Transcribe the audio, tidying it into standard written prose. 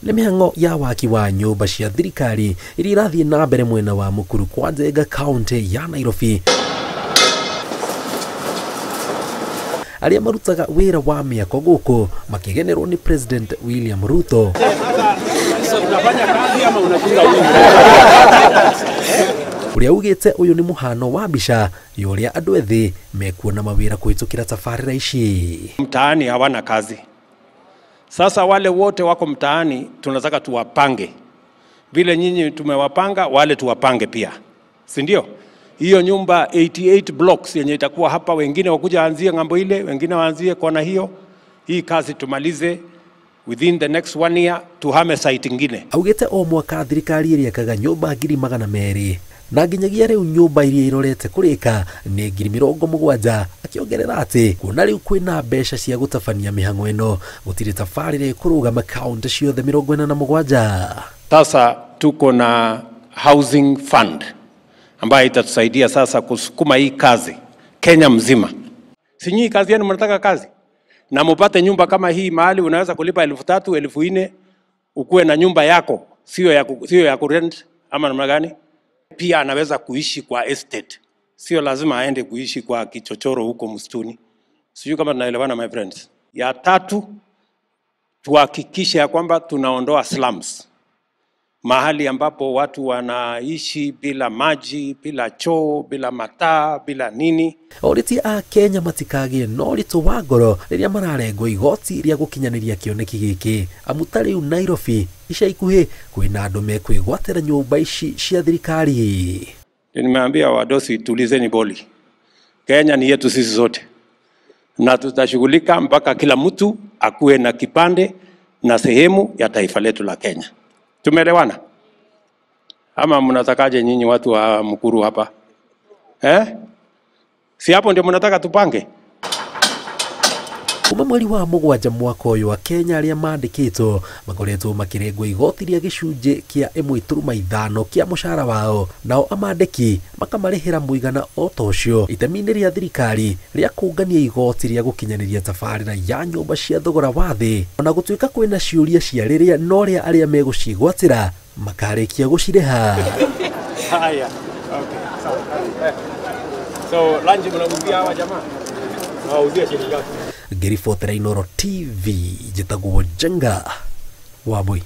Nĩ mĩhang'o ya waki wa nyũmba cia thirikari iria irathiĩ na mbere mwena wa Mukuru kwa Njenga kaunti ya Nairobi. Arĩa marutaga wĩra wa mĩako gũkũ makĩgenerwo nĩ President William Ruto. Ũrĩa ugĩte ũyũ nĩ mũhano wa mbica ya ũrĩa andũ ethĩ mekuona mawĩra kũhĩtũkĩra tabarĩra ici. Mtaani hawana kazi. Sasa wale wote wako mtaani tunataka tuwapange. Vile nyinyi tumewapanga, wale tuwapange pia. Si ndio? Hiyo nyumba 88 blocks yenye itakuwa hapa, wengine wakuja anzie ngambo ile, wengine waanzie kona hiyo. Hii kazi tumalize within the next 1 year, tuhame site ingine. Augĩte o mwaka thirikari ĩrĩakaga nyũmba 200,000 na nginyagia rĩu nyũmba iria irorete kũrĩka nĩ 70,000, akĩongerera atĩ kuona rĩu kwĩna mbeca cia gũtabania mĩhang'o ĩno gũtirĩ tabarĩra ĩkũrũgama kaunti ciothe 47. Sasa tuko na housing fund ambayo itatusaidia sasa kusukuma hii kazi Kenya mzima. Si nyinyi kazi yenu mnataka kazi na mupate nyumba kama hii mahali unaweza kulipa 3,000, 4,000 ukuwe na nyumba yako, sio ya kurent ama namna gani? Pia anaweza kuishi kwa estate, sio lazima aende kuishi kwa kichochoro huko msituni. Sijui kama tunaelewana my friends. Ya tatu, tuhakikishe ya kwamba tunaondoa slums, mahali ambapo watu wanaishi bila maji, bila choo, bila mataa, bila nini. Orĩtie a Kenya matikagĩe na ũritũ wa ngoro rĩrĩa mararengwo igoti rĩa gũkinyanĩria kĩoneki gĩkĩ, amu ta rĩu Nairobi ica ikuhĩ kwĩna andũ mekwĩgwatĩra nyũmba ici cia thirikari. Nimeambia wadosi, tulizeni boli. Kenya ni yetu sisi zote, na tutashughulika mpaka kila mtu akuwe na kipande na sehemu ya taifa letu la Kenya. Tumeelewana? Ama mnatakaje nyinyi watu wa Mukuru hapa? Si hapo ndio mnataka tupange? Kuma mweri wa 7 mwaka ũyũ wa Kenya arĩa mandĩkĩtwo makoretwo makĩrengwo igoti rĩa gĩcunjĩ kĩa 1.5 kĩa mũcara wao, nao amandĩki makamarĩhĩra mũigana o ta ũcio itemi-inĩ rĩa thirikari rĩa kũngania igoti rĩa gũkinyanĩria tabarĩra ya nyũmba cia thogora wa thĩ, ona gũtuĩka kwĩna ciũria cia rĩrĩa no rĩa arĩa megũciĩgwatĩra makarĩkia gũcirĩha. Haya, okay. So lunch mnauzia hawa jamaa? Mnauzia shilingi ngapi? Ngĩribotera Inooro TV, njĩtagwo Njenga Wambui.